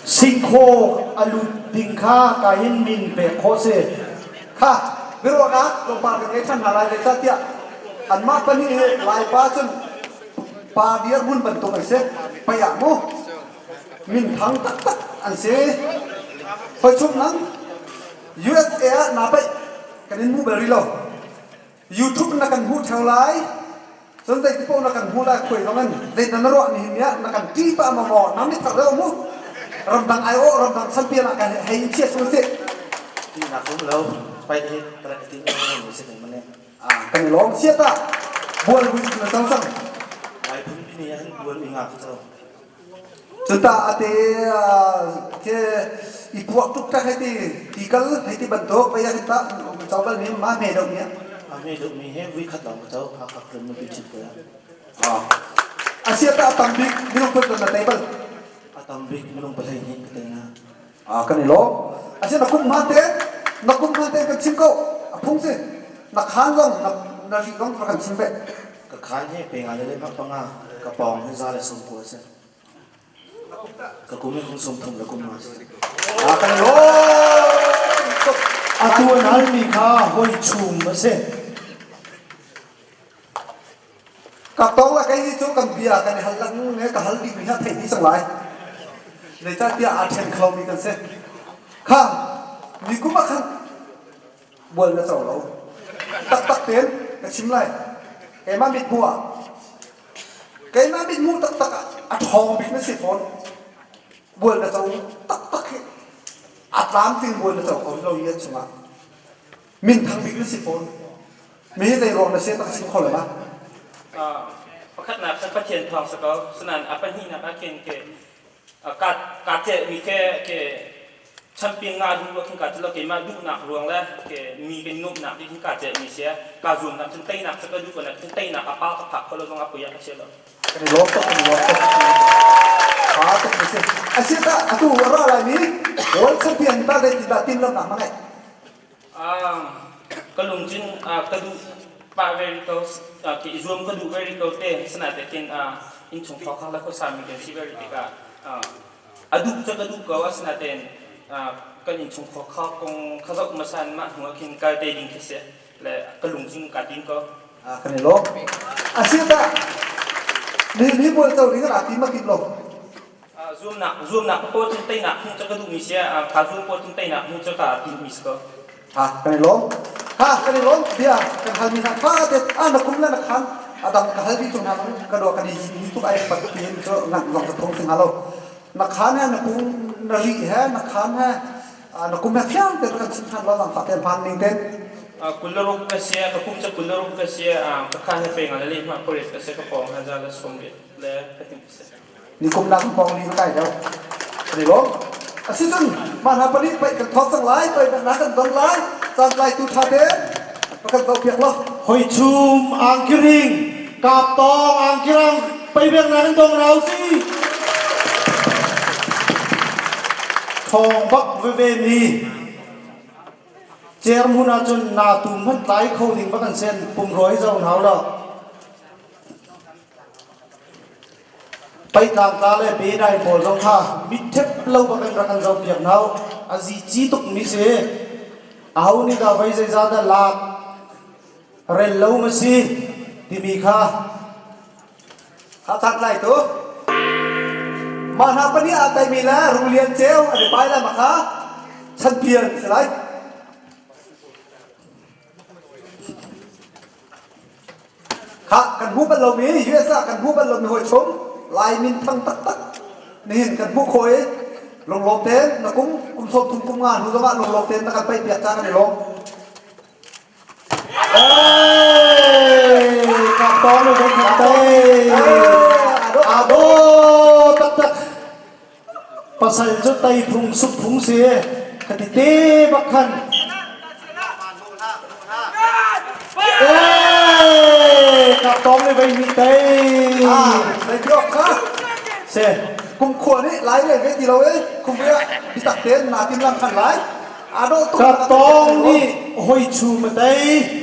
Singkhaw a lut ding kha ka hin min pek khawh si. Kha biaruahnak tlawmpal kan ngei ṭhan hna lai zeicahtiah anmah pahnih hi Laipa cun pa dirhmun bantuk an si. Pei ah mu minthang taktak an si. Hoi chung nang USA ah naa paih kan in hmuh bal rih lo. YouTube na kan hmuh ṭheo lai. Cun zeiti paoh na kan hmuh lai khuai zong in zeidah na ruah nihin ni ah na kan ṭih pah maw maw nang nih thar deuh mu. Ramdang aiawh ramdang champion ah kan hei in chia chung sih. Ṭihnak um lo. Paih hi ka rak i tinh lo si ning mane. Kan i lawm chiat ah bual vui na cang cang. Lai phunpi ni ah hin bual ui nga ka co. Cuta ate ke i puak tuk tak hei ti ti kal hei ti bantuk pei ah ta co bal mi ma hme deuh mi A hme deuh mi he vui khat lawng ka co Hakha khualum nupi ṭhit ko ya. Asia ta a tam bik minung phun na tei bal. A tam bik minung pahlei hnih ka tei na. Kan i lawm. Asia na kum hmaan te na kum hmaan te kan chim ko. A phung si. Na khaan zong na na ri zong kan chim ve. Ka khaan hi pe nga le le panga ka pawng hi za le sum ko a si. Ka kum hi kum sum thum le kum nga si. Kan i lawm tuk. Atu an halmi kha hoi chum a si. Ka tong la kei cu kan bia kan i hal lang ne ka hal ding mi ha theih dih cang lai. Zeicahtiah aa ṭhen kho mi kan si. Kha ni kum ah khan bual na co lo. Taktak tein ka chim lai. Keimah mithmuh ah keimah mithmuh taktak ah a ṭhawng bik na si fawn. Bual na co taktak hi a tlamtling bual na co ko lo i chungah minthang bik na si fawn. Mi hi zei ruang na si tak chim kho lo ma? Pakhatnak cu Pathian thawng si ko. Sinain a pahnihnak ah khin ke ka celhmi ke ke champion nga duh khin ka celh keimah duhnak ruang le ke mi kan nuamhnak ti khin ka celhmi si ka zuamnak cun teinak cu ka duh ko na cun teinak a pa ka phak kho lo zong a pui ah ka chia lo. Kan i lawm tuk, kan i lawm tuk. Tha tuk na si. Asi ta atu a ra lai mi World Champion ta zei tin dah tim lamnak na ngeih? Ka lungthin ka duh pah ve rih ko, ke i zuam ka duh ve rih ko te. Sinain khin innchung thawk le khuasa mi kan si ve rih tikah a duh cu ka duh ko. Asinain kan innchung khua kha kong kha zoh hmasa in mah hnu ah khin kal te ding khi si le ka lungthin kaa tim ko. Kan i lawm. Asi tah ni ni bual co ding ah tim a tim lo. Zuamnak zuamnak ka paw cun teinak hmuh cu ka duhmi si kha zuam paw cun teinak hmuh cu ka timmi si ko. Ha kan i lawm. Ha kan i lawm bia kan halmi hna tha te a na kum le na khan a dang ka halmi tu hna bang ka dua kan i ni tuk ai pat tiin cu ngan zong ka thong hna lo. Na khan he na kum na ri he na khan he na kum he fiang te kan chim than lo lang fa te hman ning ten. Kularuk ka si ka kum cu kularuk ka si ka khan he pe nga le lehma pariat ka si ka pawng ha za le som le ka tim si. Nikum nak pawng ni kai deuh. Kan i lawm. Asicun mah hna pali paih kan thawk cang lai, paih na kan don lai, caan tlai tu tha te kan zoh piak lo. Hoi chum angkiring kap tong angkirang pei bek na kan dong rau si. Thong bak veve mi cer mun ahcun na tum hman tlai kho ding bak an sen pumroi zo hau lo. Peitlangtla le bedai pawl zong kha mitṭhep lo bak in rak kan zohpiak hna u. A zici tukmi si. Aho nih dah voi zeizah dah lak rel lo ma si timi kha Ha that lai tu. Mah hna pahnih aa taimi le Rung Lian Ceu an i pai lai ma kha chanpian si lai. Khah kan hmu bal lomi US ah kan hmu bal lomi hawi chum Lai min thang taktak nihin kan hmuh khawh i lunglawm tein na kum kum sawm thum kum nga hnu zongah lunglawm tein na kan paih piak ca kan i lawm. Kap tong le kan khat te. Ado taktak. Pasal cu tai phung sup phung si. Khati te bak khan. Kap tong le vei mi tei. Zei ti kha. Se. Kum khua nih lai le ve ti lo e. Kum bia bitak tein na tim lang khan lai. Ado tuk. Kap tong nih hoi chu ma tei.